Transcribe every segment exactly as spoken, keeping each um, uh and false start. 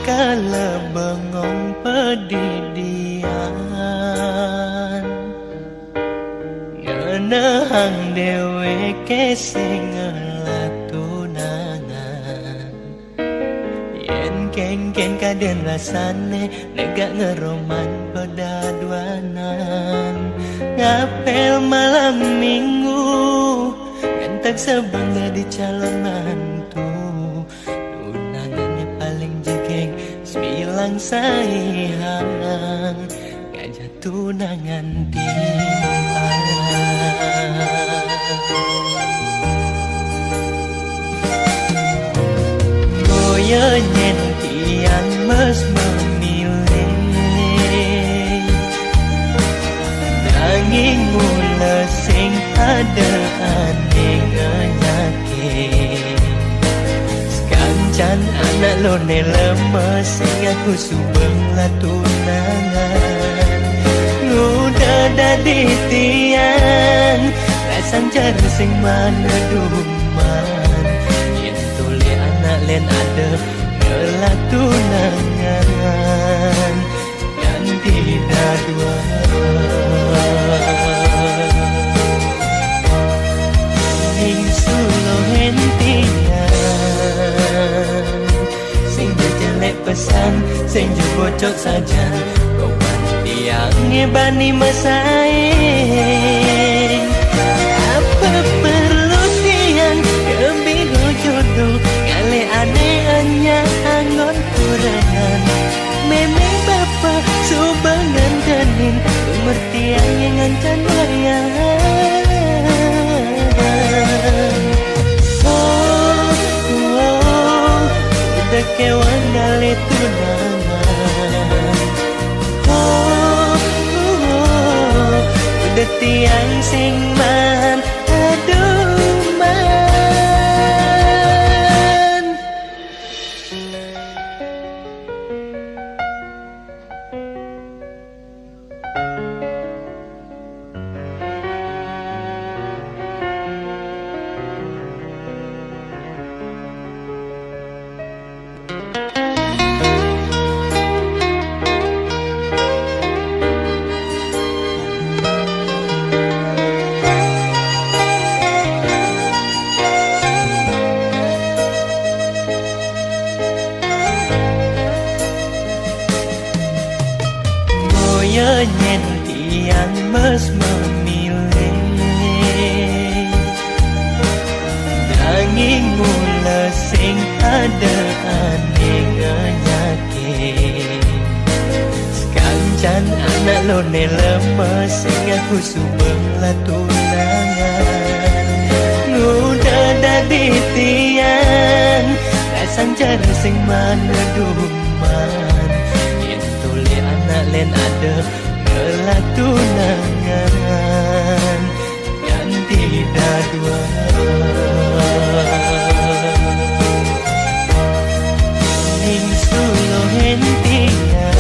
Kala bengong padidian, ngenehang dewek sing ngelah tunangan. Yen kengken kaden rasane, negak ngeroman pedaduanan. Ngapel malam minggu, ngentek sebang dadi calon mantu. Tunangannya paling jegeng, semilang saihang, ngajak tunangan timpang. Boya nyen tiang mes memilih, nanging mula sing ada ane ngajake. Sekancan anak lone lemes, sing aku subeng lah tunangan. Nguda dadi tiang, rasan jar sing mana duman. Yen tole anak len ada, ngelah tunangan. Nganti dadua. Ning sulo hentian, sing jejelek pesan, sing jebocok saja. Kau tiang ngebani mesaing. Apa perlu tiang kebiro jodoh, kale ane anya anggon kurangan. Meme bapa subangan danin, umur tiang yang ngancan wayang. Oh, oh, udah kewang kali tunangan. Oh, oh, oh, udah tiang sing man, aduh man. Boya nyen tiang mes memilih, nanging mula sing ada ane nganyake. Sekancan anak lone lemes, sing aku subeng lah tunangan. Nguda dadi tiang, rasan jar sing mana duman. Yen tole anak len ada, ngelah tunangan. Nganti dadua. Ning sulo hentian,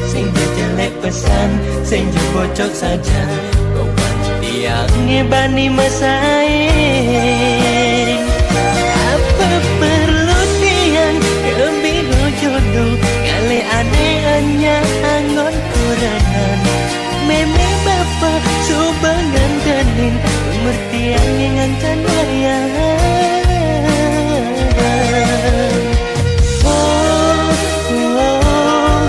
sing jejelek pesan, sing jebocok saja. Kau tiang ngebani mesaing. Apa perlu tiang kebiro jodoh, kale ane anya anggon kurangan. Meme bapa subangan danin, umur tiang yang ngancan wayang. Oh, oh, oh,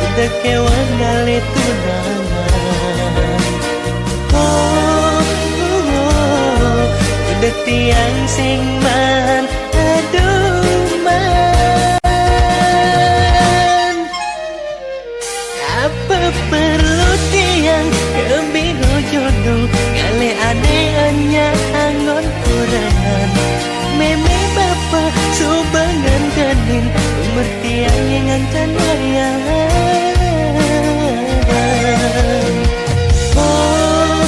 udah kewang kali tunangan. Oh, oh, oh, udah tiang sing man, aduh man. Apa perlu tiang kebiro jodoh, kale ane anya anggon kurangan. Meme bapa subangan danin, umur tiang yang ngancan wayang. Oh,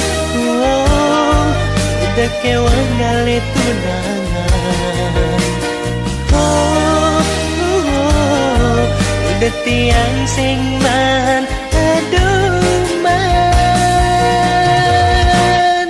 oh, udah kewang kali tunangan. Oh, oh, oh, udah tiang sing man, aduh man.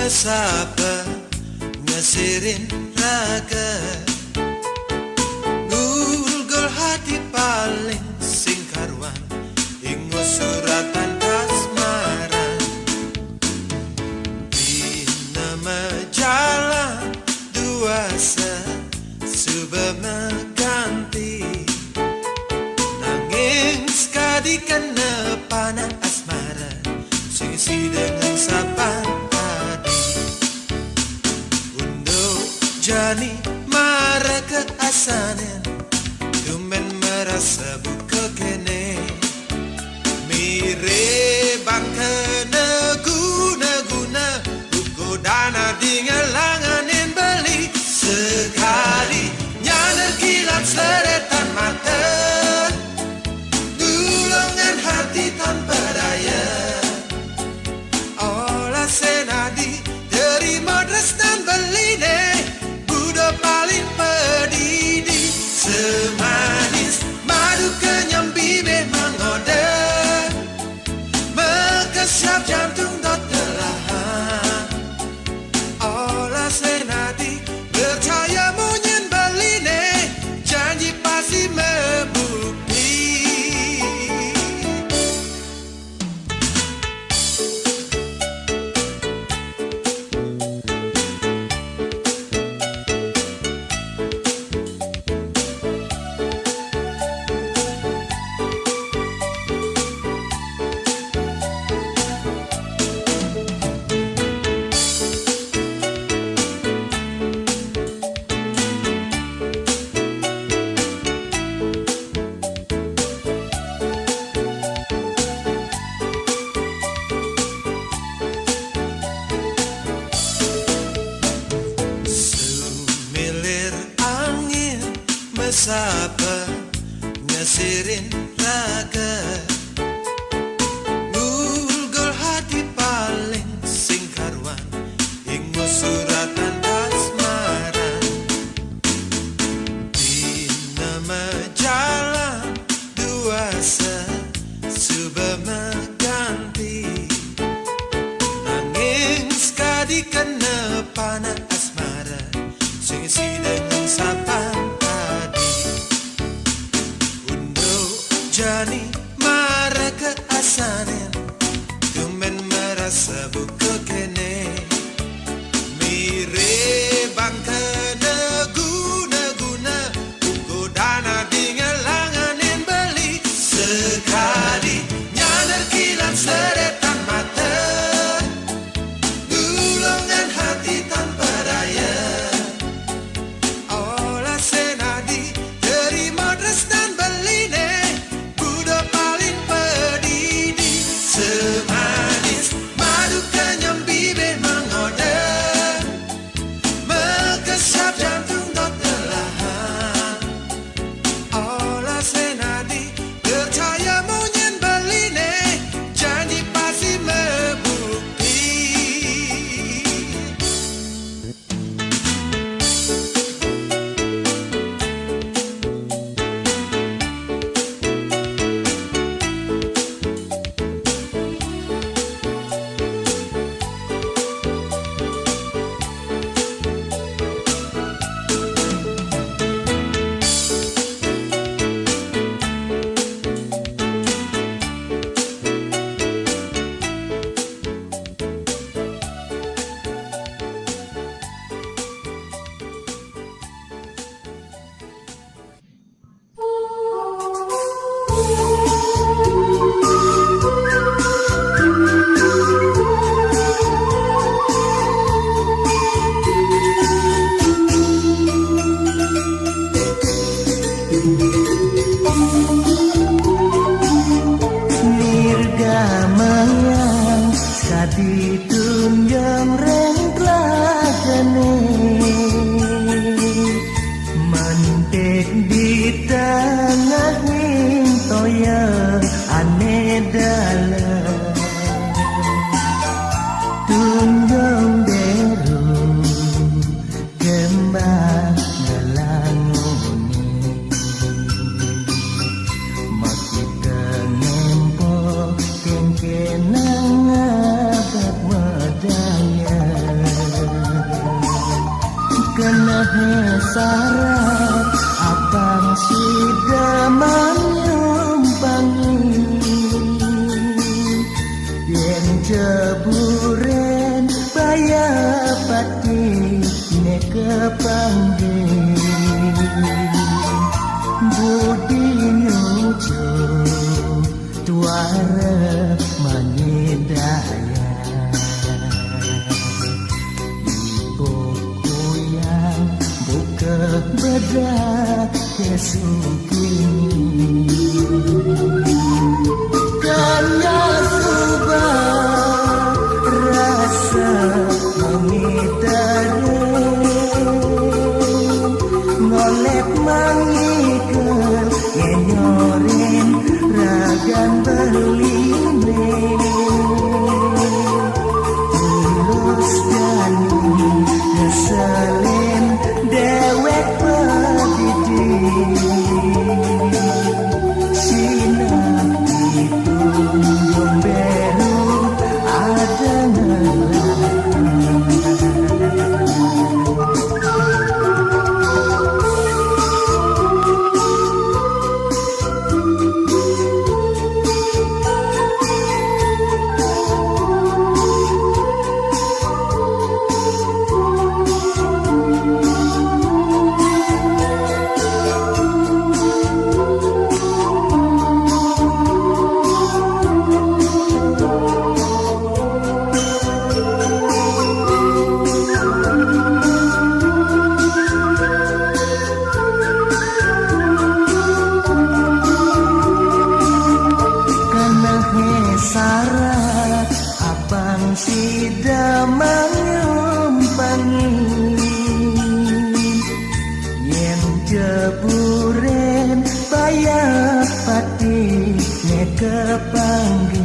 Sapa ngesirin raga, ngulgul hati paling sing karuan, ingus suratan kasmaran. Dina majalan duasa suba maganti, nanging sekadi kena panah asmara, sing isi dengan sapan adi. Unduk jani mara ke asanen, tumben merasa buka kene. Mire bang kena guna-guna, buku dana dingelanganin beli. Sekali nyaner kilat seretan mata, dulungan hati tanpa daya. Olah senadi terima tresnan beline, buda paling pedidi. Semanis madu kenyem bibih mangoda, mekesiap jantung dot telahan. Olah senadi percaya munyin beline, janji pasti mebukti. Sumilir angin mesapa ngesirin raga, ngulgul hati paling sing karuan, ingus suratan kasmaran. Dina majalan duasa suba maganti, nanging sekadi kena panah asmara, sing isi dengan sapan adi. Unduk jani mara ke asanen, tumben merasa buka kene. Mire bang kena guna-guna, buku dana dingelanganin beli. Sekali nyaner kilat seretan mata, dulungan hati tanpa daya. Olah senadi terima tresnan beline, buda paling pedidi. Semanis madu kenyem bibih mangoda, mekesiap jantung dot telahan. Olah senadi percaya munyin beline, janji pasti mebukti. Nirgamayang saditunjang reng tlagane, mentik di tengahing toya ane dalam. Tunjung deru kembang ngelangune, makita ngempo kengkenang abad medaya. Sarat abang sida manyumpangi, yen jeburen baya pati ne kepanggih. Budi nuju tuara manyidaya. Ibu kuyang buka bedak ke sukini. Kanya suba rasa mengitare, ngolek mangikel ngenyorin ragan beline. Tulus jani ngeselin dewek pedidi. Sinah ditunjung beru ada ngelah. Kanahe sarat abang sida manyumpangi, yen jeburen baya pati ne kepanggih.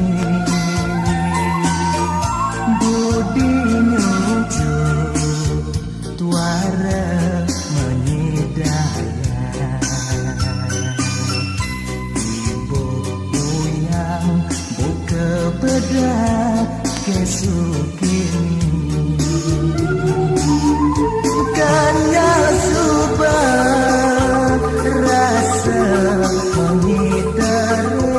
Budi nuju tuara manyidaya. Ibu kuyang buka bedak ke sukini. Kanya suba rasa mengitare,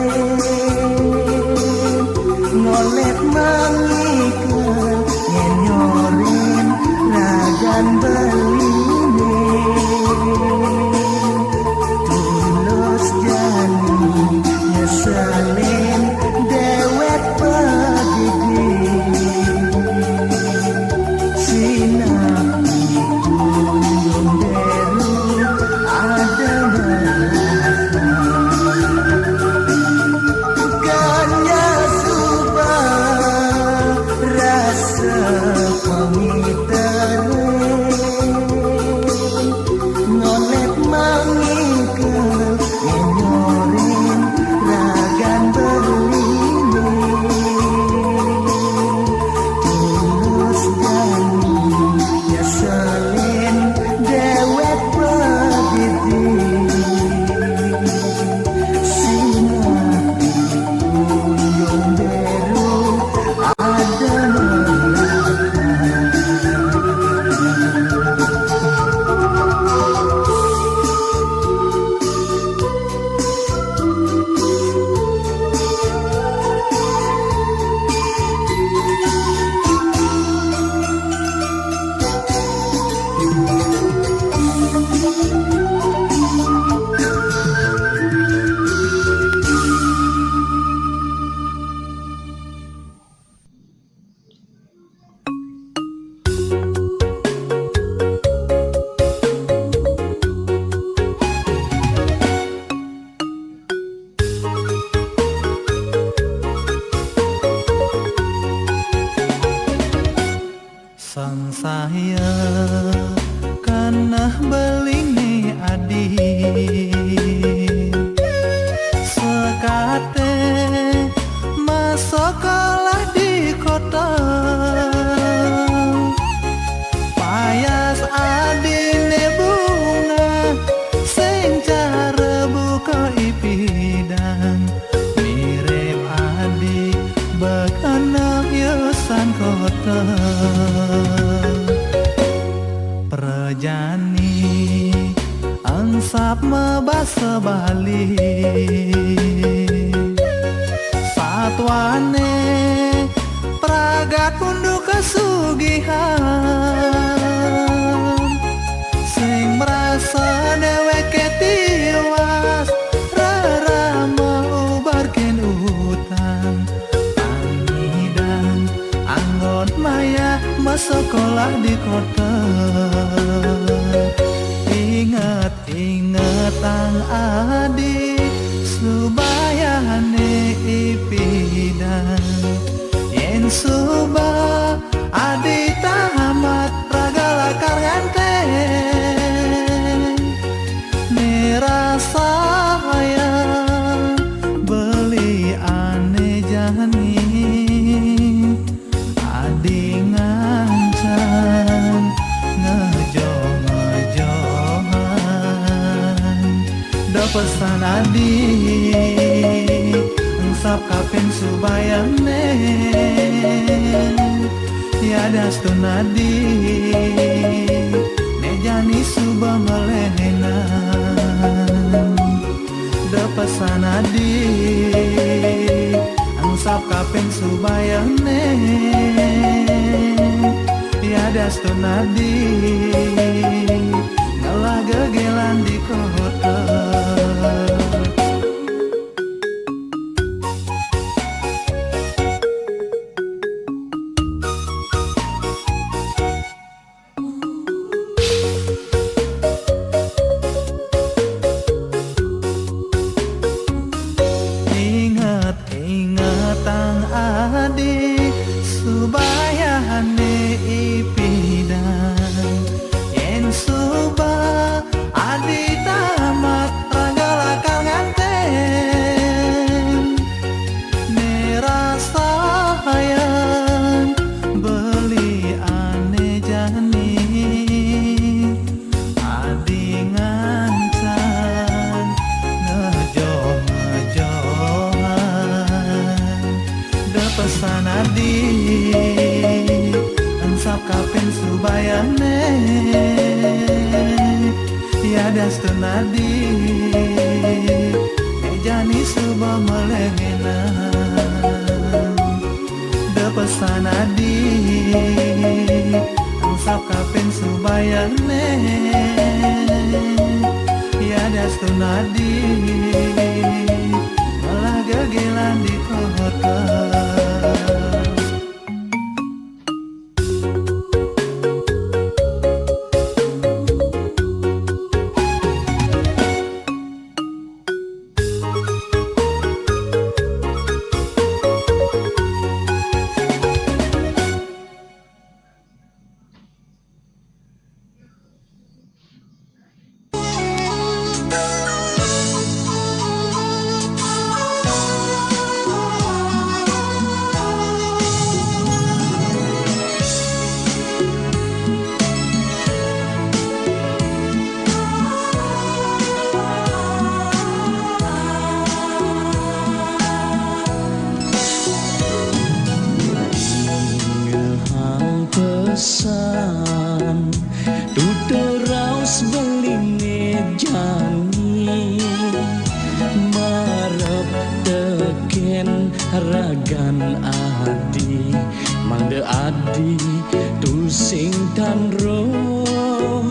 ngolek mangikel ngenyorin ragan beline. Tulus jani nyeselin dewek pedidi. Sinah ditunjung beru ada ngelah. Kanya suba rasa pengitare, ngolek mangikel ngenyorin ragan beline. Tulus jani nyeselin dewek pedidi. Sinah ditunjung beru ada ngelah. Sangsaya kanah belingne adi. Sekate masekolah di kota. Payas adine bungah, sing cara buka ipidang. Mirip adi bakana yosan kota. Prajani Sab mabasa Bali. Satuané pragat unduk kasugihan. Sing marasa déwéké tiwas, rarama ubar kén utang. Pamidan anggon maya masakolah di kota. Inget, inget ang adi, subayané ipidan. Yén suba adi tamat raga lakar ngantén. Né rasa hayang beli ané jani. Adi ngancan ngajoh-ngajohan. Da pesan adi, engsap kapin subayané. Ya dastun adi, né jani suba malénan. Da pesan adi, engsap kapin subayané. Ya dastun adi, ngelah gegelan di kota. Inget, inget ang adi, subayané ipidan. Yén suba adi tamat raga lakar ngantén. Né rasa hayang beli ané jani. Adi ngancan ngajoh-ngajohan. Da pesan adi, engsap kapin subayané. Ya dastun adi, né jani suba malénan. Da pesan adi, engsap kapin subayané. Ya dastun adi, ngelah gegelan di kota. Ngehang pesan, tutur raos beliné jani, marep tekén ragan adi, mangda adi tusing tan roh.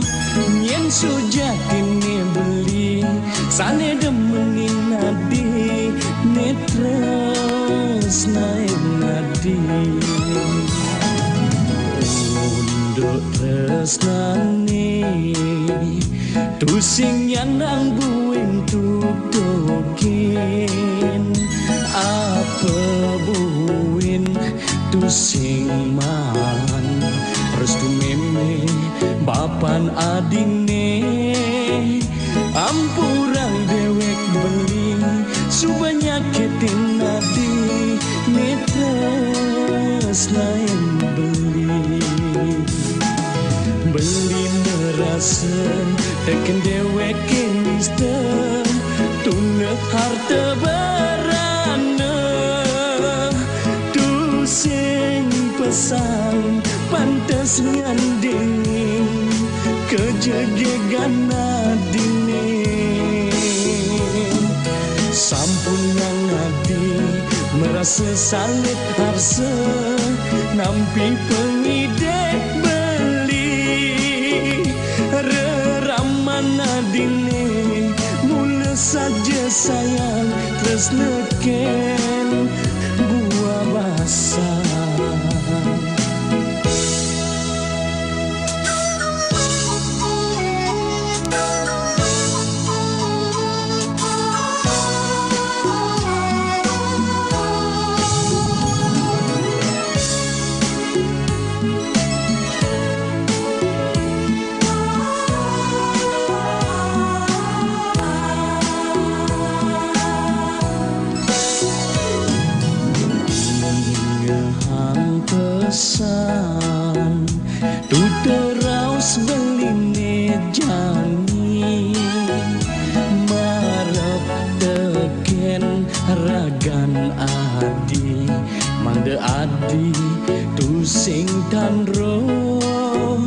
Yén sujatiné beli, sané demenin adi, né tresnain adi. Unduk tresnané tusing nyanang buin tutukin, apa buin tusing maan. Restu mémé bapan adiné, ampurang déwék beli, suba nyakitin adi, né tresnain beli. Beli marasa tekén déwéké nista, tuna harta barana, tusing pesan pantes ngandingin, Kejegegan adine sampun nang adi, merasa salit harsa nampi pengidek beli. Reraman adine mula saja sayang, tresneken buah basah. Ngehang pesan, tuteraus beline jani, marep teken ragan adi, mangda adi tusing tan roh.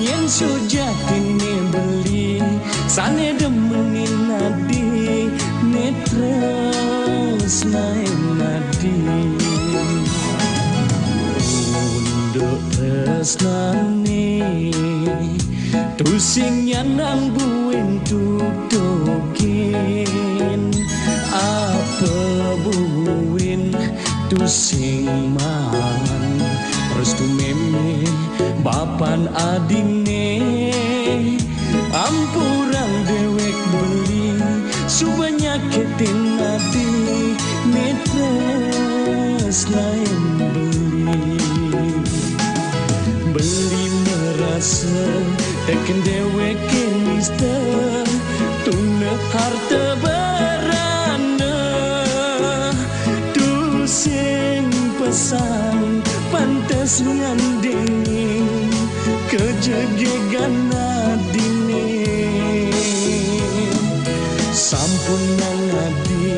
Nyen sujatine beli, sane demenin adi, ne tresnain adi. Unduk tresnane tusing nyanang buin tutukin, apa buin tusing man restu meme bapan adine. Ampurang dewek beli, suba nyakitin adi, ne tresnain beli. Beli merasa teken dewek nista, tuna harta berana, tusing pesan pantes ngandengin kejegegan adine. Sampun nang adi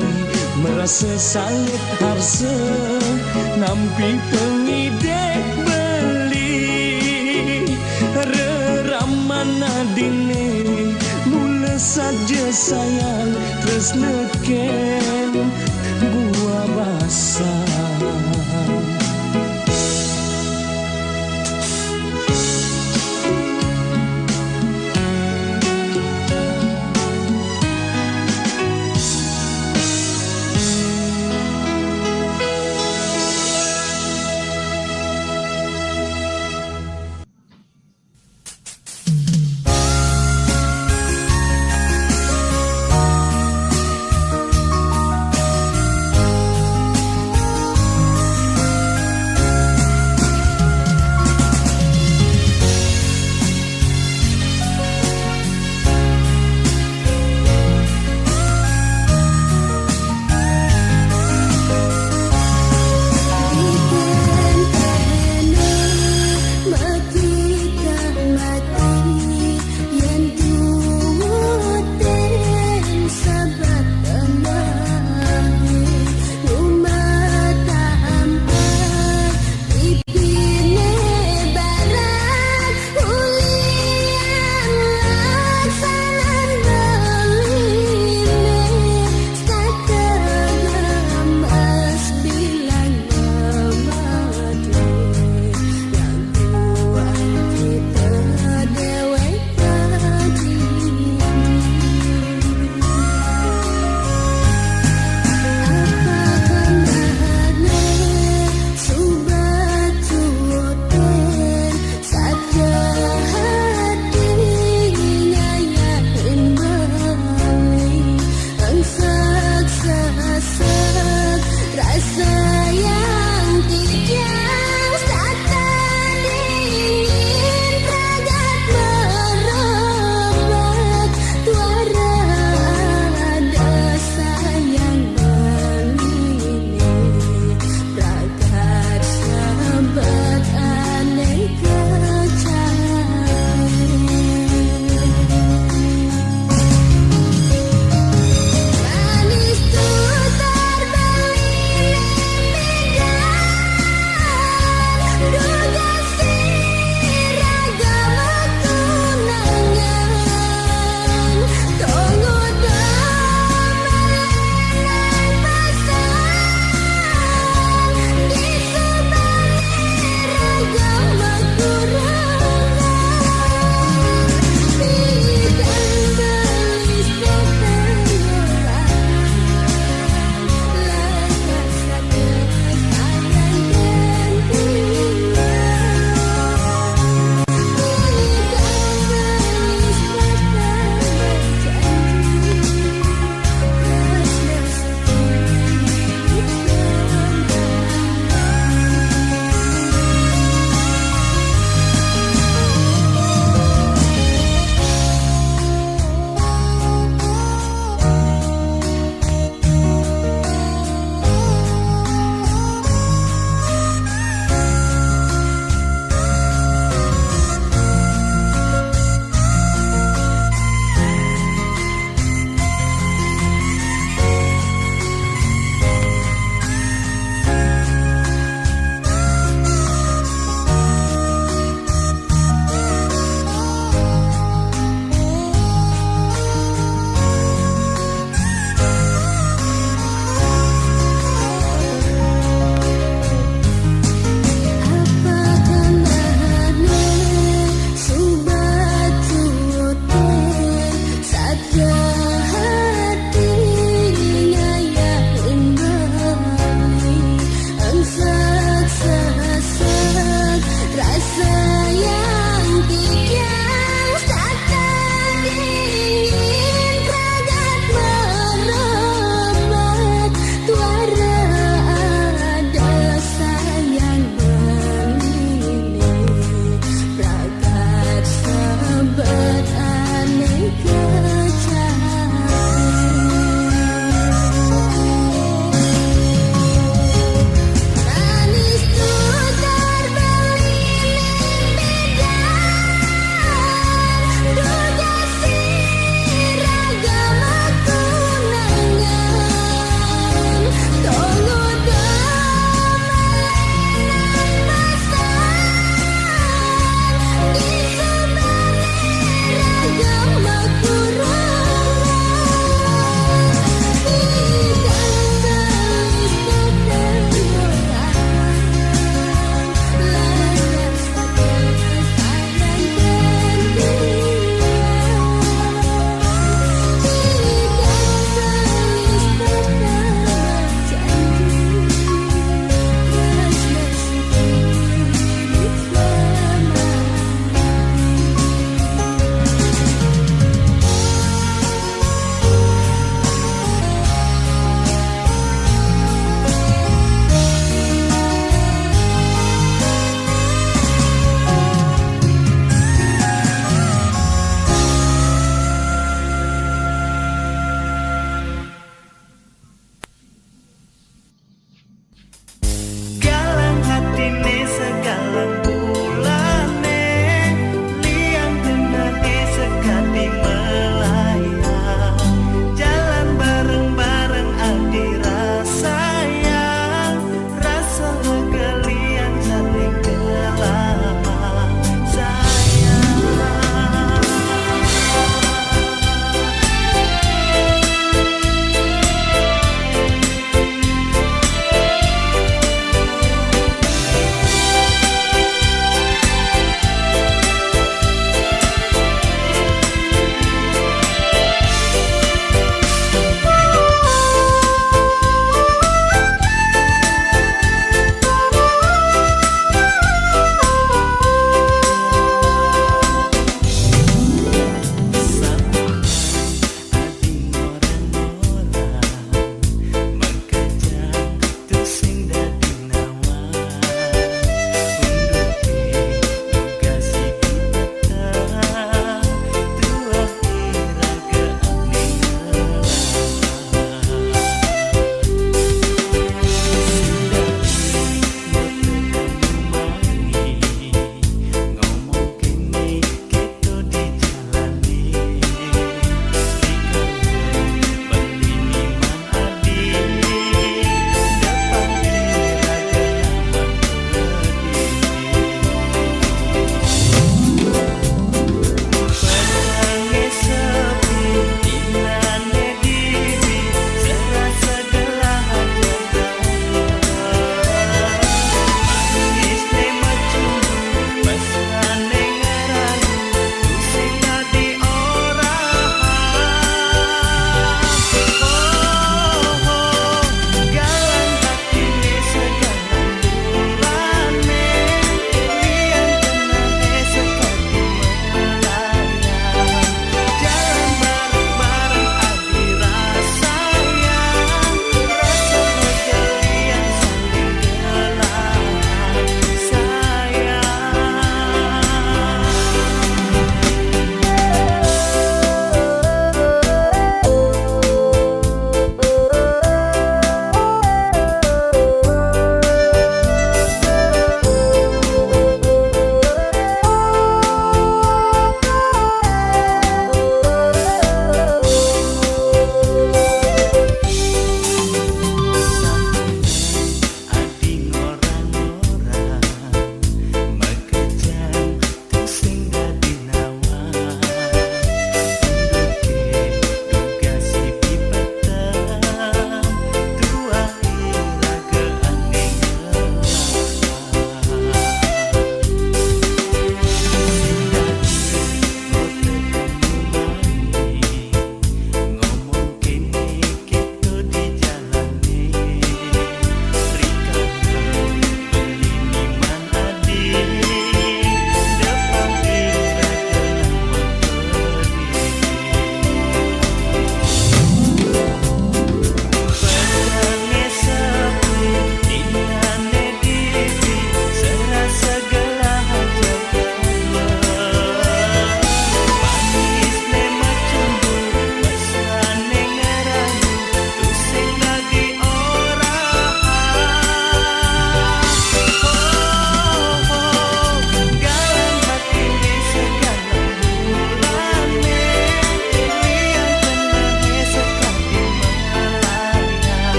merasa salit harsa, nampi pengidek beli. Reraman adine mula saja sayang, tresneken